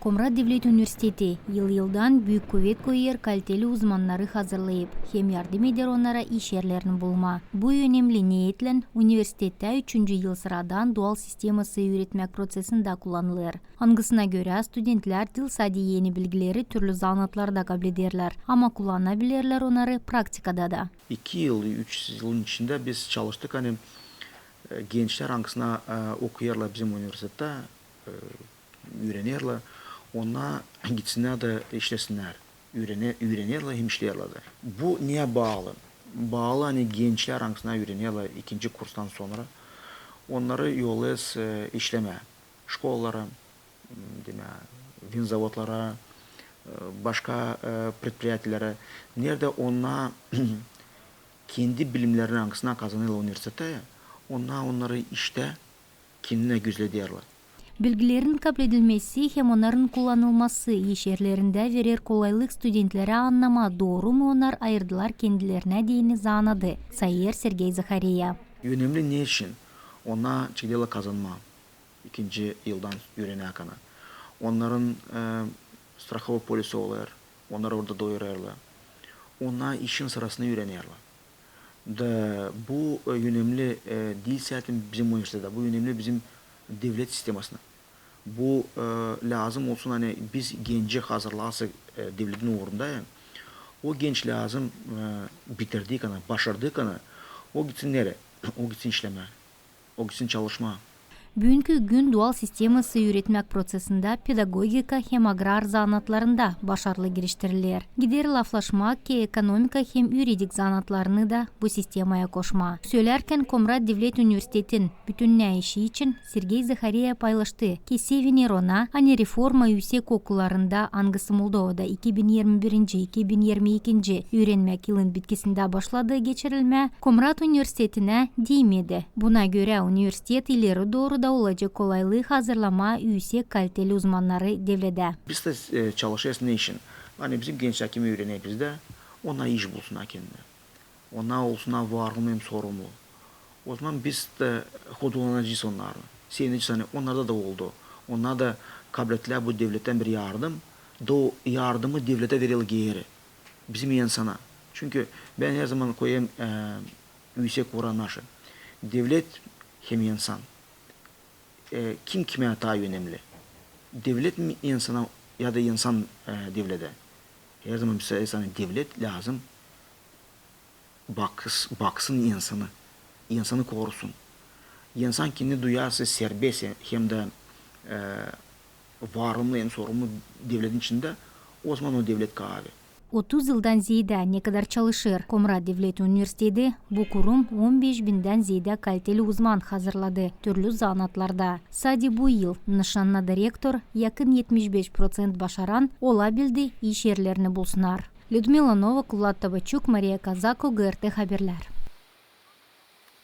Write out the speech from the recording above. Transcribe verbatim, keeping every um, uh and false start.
Komrat devlet universiteti yıl-yıldan büük kuvet koyêr kaliteli uzmannarı hazırlayıp hem yardım eder onnara iş erlerini bulmaa. Bu önemli neetlän universitetä üçüncü yıl sıradan dual sisteması üüretmäk proţesindä kullanılêr, angısına görä studentlär diil sade eni bilgileri türlü zanaatlarda kablederlär, ama kullannabilerlär onnarı praktikada da. İki yıl, üç yılın içindä biz çalıştık, ani, e, gençlär, angısına, e, okuyêrlar bizim universitettä, e, üürenerlär, onnar gitsinnär da işlesinnär. Üürene-, üürenerlär hem işleerlär dä. Bu neyä baalı? Baalı, ani gençlär, angısına üürenerlär ikinci kurstan sora, onnarı yollêêrız, e, işlemää. Şkolalara, m, demää, vinzavodlara, e, başka, e, предприятиелерä, neredä onnar kendi bilimlerini, angısını kazanêrlar universitettä, onnar onnarı iştä kendinä gözlederlär. Bilgilerin kabledilmesi hem onnarın kullanılması iş erlerindä verer kolaylık studentlerä annamaa, dooru mu onnar ayırdılar kendilerinä deyni zanaadı, sayêr Sergey Zahareya. Önemli ne için? Onnar çıkêrlar kazanmaa ikinci yıldan üürenäkän. Onnarın, e, страховой полисы olêr, onnarı orada doyurêrlar. Onnar işin sırasını üürenerlär. Da bu, e, önemli, e, diil sade bizim universitettä, bu önemli bizim devlet sistemasına. Bu, e, lääzım olsun, ani biz genci hazırlarsak, e, devletin uurunda, ya, o genç lääzım, e, bitirdiynän, başardıynän, o gitsin neredä? O gitsin işlemää. O gitsin çalışmaa. Büünkü gün dual sisteması üüretmäk proţesindä pedagogika hem agrar zanaatlarında başarılı giriştiriler. Gider laflaşmaa, ki ekonomika hem üüredik zanaatlarını da bu sistemaya koşmaa. Sölärkän Komrat devlet universitetin bütünnäy işi için Sergey Zahareya paylaştı, ki seviner ona, ani reforma üüsek okullarında, angısı Moldovada iki bin irmi birinci, iki bin irmi ikinci üürenmäk yılın bitkisindä başladı geçirilmää, Komrat universitetinä diimedi. Buna görä universitet ileri dooru da olacek kolaylıı hazırlamaa üüsek kaliteli uzmannarı devledä. Biz dä, e, çalışêrız ne için? Ani bizim gençlär kimi üürener bizdä, onnar iş bulsunnar kendinä. Onnar olsunnar vaarımnı hem sorumlu. O zaman biz dä hodulanacez onnarı. Sevinecez, ani onnarda da oldu. Onnar da kablettilär bu devlettän bir yardım. Da o yardımı devletä vererlär geeri. Bizim insana. Çünkü bän herzaman koyêrım, e, üüsek uura naşı. Devlet hem insan. E, kim kimä taa önemli? Devlet mi insana ya da insan, e, devletä? Herzaman bir insan, devlet lääzım baks-, baksın insanı, insanı korusun. İnsan kendini duyarsa serbest hem dä, e, vaarımnı hem sorumlu devletin içindä, o zaman o devlet kaavi. Otuz yıldan zeedä nekadar çalışêr Komrat devlet universiteti, bu kurum on beş bindän zeedä kaliteli uzman hazırladı türlü zanaatlarda. Sade bu yıl nışannadı rektor, yakın etmiş beş proţent başaran olabildi iş erlerini bulsunnar. Lüdmila Novak, Vlad Tabaçuk, Mariya Kazako, G R T Haberlär.